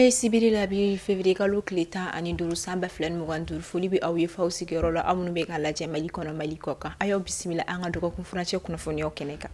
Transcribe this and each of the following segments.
An bɛ sibiri la bi février kalo tile 15 san 2025. Foli bɛ aw ye faw sigiyɔrɔ la, aw minnu bɛ ka lajɛ Mali kɔnɔ, Mali kɔ kan. A y'aw bisimila an ka dɔgɔkun furancɛ kunnafoniyaw kɛnɛ kan.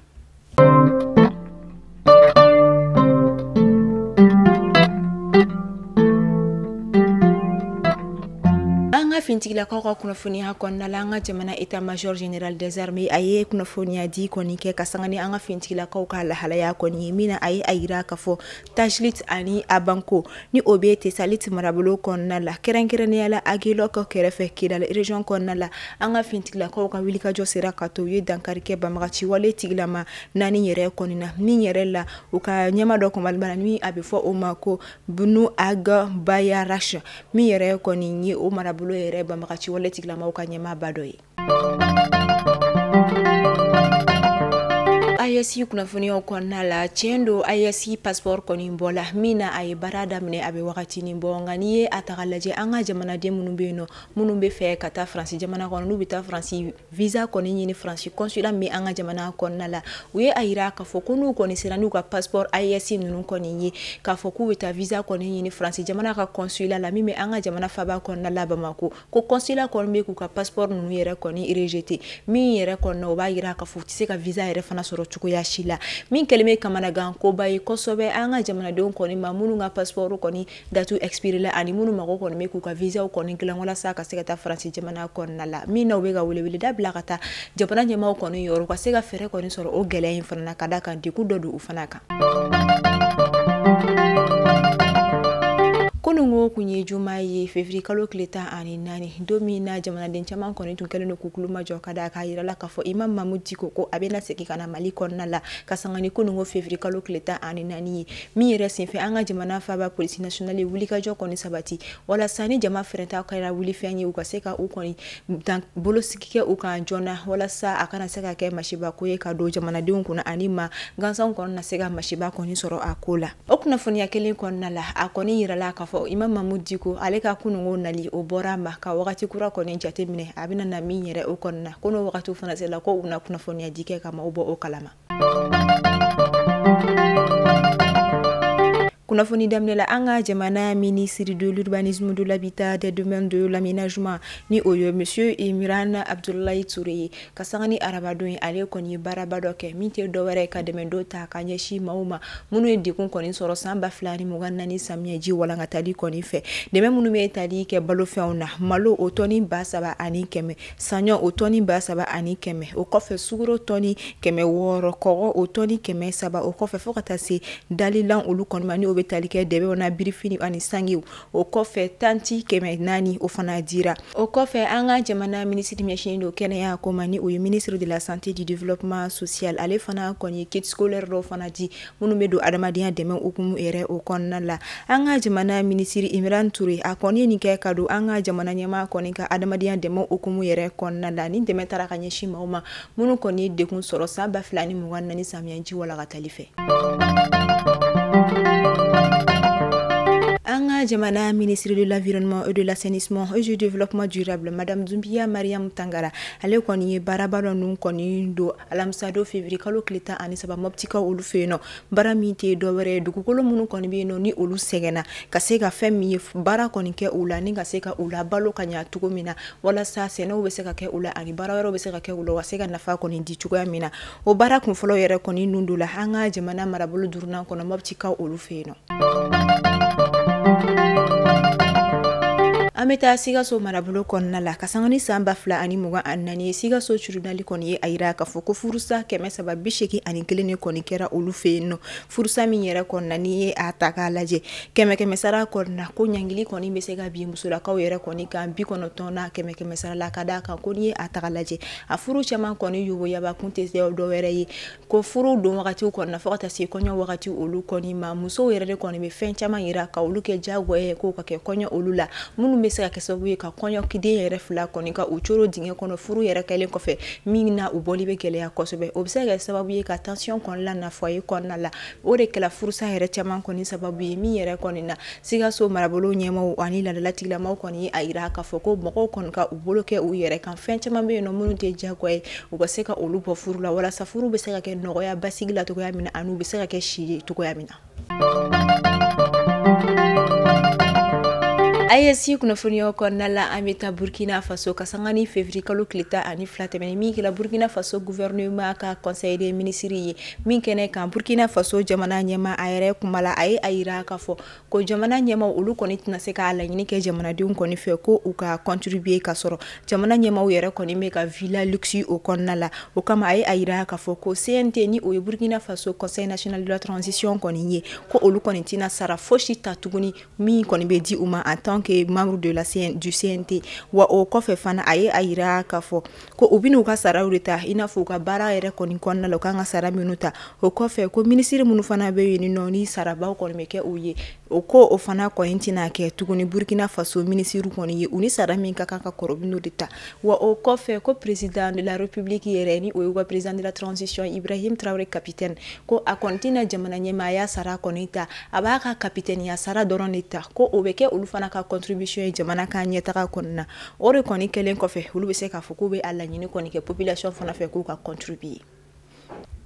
An ka fintigilakaw ka kunnafoniya kɔnɔna la, an ka jamana état-major général des armées a ye kunnafoniya di kɔni kɛ ka sanga ni an ka fintigilakaw ka lahalaya kɔni ye, min na a ye a yira k'a fɔ Tajlit ani Abanko ni o bɛ Tesalit marabolo kɔnɔna la, kɛrɛnkɛrɛnnenya la Aguelhok kɛrɛfɛ Kidal région kɔnɔna la, an ka fintigilakaw ka wulikajɔ sera ka to u ye dankari kɛ banbagaci wale tigilama 4 yɛrɛ kɔni na, min yɛrɛ la u ka ɲɛma dɔ kɔnbali ni a bɛ fɔ o ma ko Bunu Ag Bayarash, min yɛrɛ kɔni ye o marabolo yɛrɛ banbagaci wale tigilamaw ka ɲɛmaaba dɔ ye. AES kunnafoniyaw kɔnɔna la, tiɲɛ don AES passeport kɔni bɔla min na a ye baara daminɛ a bɛ wagatinin bɔ, nka n'i ye a ta k'a lajɛ an ka jamanaden minnu bɛ yen nɔ, minnu bɛ fɛ ka taa Faransi jamana kɔnɔ, n'u bɛ taa Faransi visa kɔni ɲini Faransi consulat min bɛ an ka jamana kɔnɔna la, u ye a yira k'a fɔ ko n'u kɔni sera n'u ka passeport AES ninnu kɔni ye, k'a fɔ k'u bɛ taa visa kɔni ɲini Faransi jamana ka consulat la min bɛ an ka jamana faaba kɔnɔna la Bamako, ko consulat kɔni bɛ k'u ka passeport ninnu yɛrɛ kɔni rejeté, min yɛrɛ kɔni na o b'a yira k'a fɔ u tɛ se ka visa yɛrɛ fana sɔrɔ cogoya si la, min kɛlen bɛ kamanagan koba ye kosɛbɛ an ka jamanadenw kɔni ma, minnu ka passeport kɔni date expiré la ani minnu mago kɔni bɛ k'u ka visaw kɔni dilan walasa ka se ka taa Faransi jamana kɔnɔna la, min na u bɛ ka weleweleda bila ka taa jamana ɲɛmaaw kɔni yɔrɔ, u ka se ka fɛɛrɛ kɔni sɔrɔ o gɛlɛya in fana na, ka d'a kan degun dɔ don u fana kan. Kununko kun ye juma ye février kalo tile 14, don min na jamanaden caman kɔni tun kɛlen don k'u tulo majɔ ka d'a kan a yirala k'a fɔ Imam Mahmoud Dicko ko a bɛna segin ka na Mali kɔnɔna la ka sanga ni kununko février kalo tile 14 ye, min yɛrɛ senfɛ an ka jamana faaba police nationale ye wulikajɔ kɔni sabati walasa ni jama fɛrɛta kɛra wulifɛn ye, u ka se ka u kɔni bolosigi kɛ u kan joona walasa a kana se ka kɛ masibako ye ka don jamanadenw kunna ani ma gansanw kɔni na se ka masiba kɔni sɔrɔ a ko la. O kunnafoniya kelen kɔnɔna la, a kɔni yirala k'a fɔ Imam Mahmoud Dicko ale ka kununko nali o bɔra a ma ka wagati kura kɔni jateminɛ a bɛna na min yɛrɛ o kɔni na, ko n'o wagatiw fana sera ko u na kunnafoniya di kɛ ka maaw bɔ o kalama. Kunnafoni daminɛ la, an ka jamana ministre de l'urbanisme, de l'habitat, des domaines, de l'aménagement ni o ye monsieur Imran Abdoulaye Touré ye, ka sanga ni arabadon ye, ale kɔni ye baaraba dɔ kɛ min tɛ dɔwɛrɛ ka dɛmɛ dɔ ta ka ɲɛsin maaw ma minnu ye degun kɔni sɔrɔ san 2024 samiyɛji walankatali kɔni fɛ. Dɛmɛ minnu bɛ tali kɛ balofɛnw na, malo o tɔni 3100, saɲɔ o tɔni 3100, o kɔfɛ sukaro tɔni 600, kɔgɔ o tɔni 300, o kɔfɛ fo ka taa se dalilan olu kɔni ma ni o bɛ tali kɛ dɛbɛw na birifini ani sangew, o kɔfɛ tanti 400 o fana dira. O kɔfɛ an ka jamana minisiri ɲɛsinnen don kɛnɛya ko ma ni o ye ministre de la santé, du développement social, ale fana kɔni ye kit scolaire dɔw fana di minnu bɛ don adamadenya dɛmɛ hukumu yɛrɛ o kɔnɔna la. An ka jamana minisiri Imran Touré a kɔni ye nin kɛ ka don an ka jamana ɲɛmaa kɔni ka adamadenya dɛmɛ hukumu yɛrɛ kɔnɔna la, ni dɛmɛ taara ka ɲɛsin maaw ma minnu kɔni ye degun sɔrɔ san 2024 samiyɛji walankatali fɛ. An ka jamana ministre de l'environnement et de l'assainissement et du développement durable, madame Doumbia Mariam Tangara, ale kɔni ye baaraba dɔ ninnu kɔni don alamisa don février kalo tile 13 Moptikaw olu fɛ yen nɔ, baara min tɛ dɔwɛrɛ ye dugukolo minnu kɔni bɛ yen nɔ ni olu sɛgɛnna ka se ka fɛn min ye baara kɔni kɛ u la ni ka se ka u labalo ka ɲa cogo min na, walasa sɛnɛw bɛ se ka kɛ u la ani baara wɛrɛw bɛ se ka kɛ u la, u ka se ka nafa kɔni di cogoya min na. O baara kunfɔlɔ yɛrɛ kɔni nun don la an ka jamana marabolo duurunan kɔnɔ Moptikaw olu fɛ yen nɔ. An bɛ taa Sikaso marabolo kɔnɔna la ka sanga ni san 2024 ye, Sikaso tribunal kɔni ye a yira k'a fɔ ko furusa 381 de kɔni kɛra olu fɛ yen nɔ. Furusa min yɛrɛ kɔni na n'i ye a ta k'a lajɛ kɛmɛ sara kɔni na, ko ɲangili kɔni bɛ se ka bin musolakaw yɛrɛ kɔni kan 90 na kɛmɛ sara la, ka d'a kan ko n'i ye a ta k'a lajɛ a furu caman kɔni yoboyaba kun tɛ dɔwɛrɛ ye ko furu don wagatiw kɔni na fo ka taa se kɔɲɔ wagati olu kɔni ma, musow yɛrɛ de kɔni bɛ fɛn caman yira ka olu kɛ diyagoya ye k'o ka kɛ kɔɲɔ olu la, minnu bɛ se ka kɛ sababu ye ka kɔɲɔkiden yɛrɛ fila kɔni ka u coro dingɛ kɔnɔ furu yɛrɛ kɛlen kɔfɛ, min na u bɔli bɛ gɛlɛya kosɛbɛ. O bɛ se ka kɛ sababu ye ka tension kɔni la na foyer kɔnɔna la, o de kɛla furusa yɛrɛ caman kɔni sababu ye, min yɛrɛ kɔni na Sikaso marabolo ɲɛmaaw ani laadalatigilamaw kɔni ye a yira k'a fɔ ko mɔgɔw kɔni ka u bolo kɛ u yɛrɛ kan, fɛn caman bɛ yen nɔ minnu tɛ diyagoya ye u ka se ka olu bɔ furu la walasa furu bɛ se ka kɛ nɔgɔya basigi la cogoya min na ani u bɛ se ka kɛ si ye cogoya min na. AES kunnafoniyaw kɔnɔna la, an bɛ taa Burkina Faso ka sanga ni février kalo tile 12 tɛmɛnen min kɛra Burkina Faso gouvernement ka conseil des ministres ye min kɛnɛ kan, Burkina Faso jamana ɲɛmaa a yɛrɛ kuma la, a ye a yira k'a fɔ ko jamana ɲɛmaaw olu kɔni tɛna se k'a laɲini kɛ jamanadenw kɔni fɛ ko u ka contribuer, ka sɔrɔ jamana ɲɛmaaw yɛrɛ kɔni bɛ ka villa luxe o kɔnɔna la. O kama, a ye a yira k'a fɔ ko CNT, ni o ye Burkina Faso Conseil national de la transition kɔni ye, ko olu kɔni tɛna sara fosi ta tuguni min kɔni bɛ di u ma en tant que membre de la CN, du CNT. Wa o kɔfɛ fana, a ye a yira k'a fɔ ko u bɛn'u ka saraw de ta i n'a fɔ u ka baara yɛrɛ kɔni kɔnɔna la, u kan ka sara minnu ta. O kɔfɛ, ko minisiri minnu fana bɛ yen nɔ, ni sarabaw kɔni bɛ kɛ u ye, o ko o fana kɔni tɛna kɛ tuguni Burkina Faso minisiri kɔni ye, u ni sara min ka kan ka kɔrɔ, u bɛn'o de ta. Wa o kɔfɛ, ko président de la République yɛrɛ, ni o ye u ka président de la transition Ibrahim Traoré capitaine, ko a kɔni tɛna jamana ɲɛmaaya sara kɔni ta, a b'a ka capitaine sara dɔrɔn de ta, ko o bɛ kɛ olu fana ka contribution ye jamana ka ɲɛtaga kɔnɔna na. O de kɔni kɛlen kɔfɛ, olu bɛ se k'a fɔ k'u bɛ a laɲini kɔni kɛ population fana fɛ k'u ka contribuer.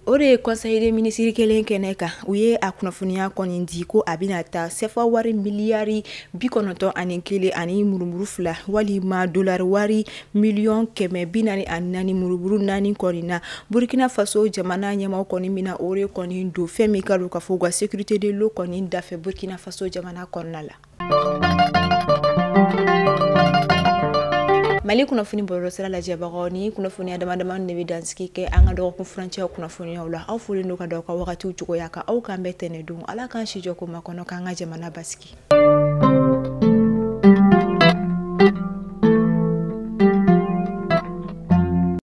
O de ye conseil des ministres kelen kɛnɛ kan, u ye a kunnafoniya kɔni di ko a bɛna taa sefa wari miliyari 91 ani murumuru 2, walima dolari wari miliyɔn 144 murumuru 4 kɔni na. Burkina Faso jamana ɲɛmaaw kɔni bɛna o de kɔni don fɛn min ka don ka fɔ u ka sécurité de l'eau kɔni dafɛ Burkina Faso jamana kɔnɔna la. Mali kunnafoni bɔlɔlɔsira lajɛbagaw, ni kunnafoniya dama dama de bɛ dansigi kɛ an ka dɔgɔkun furancɛ kunnafoniyaw la. Aw folen don ka da aw ka wagatiw cogoya kan. Aw k'an bɛn tɛnɛ don. Ala k'an si jɔ ko makɔnɔ, k'an ka jamana basigi.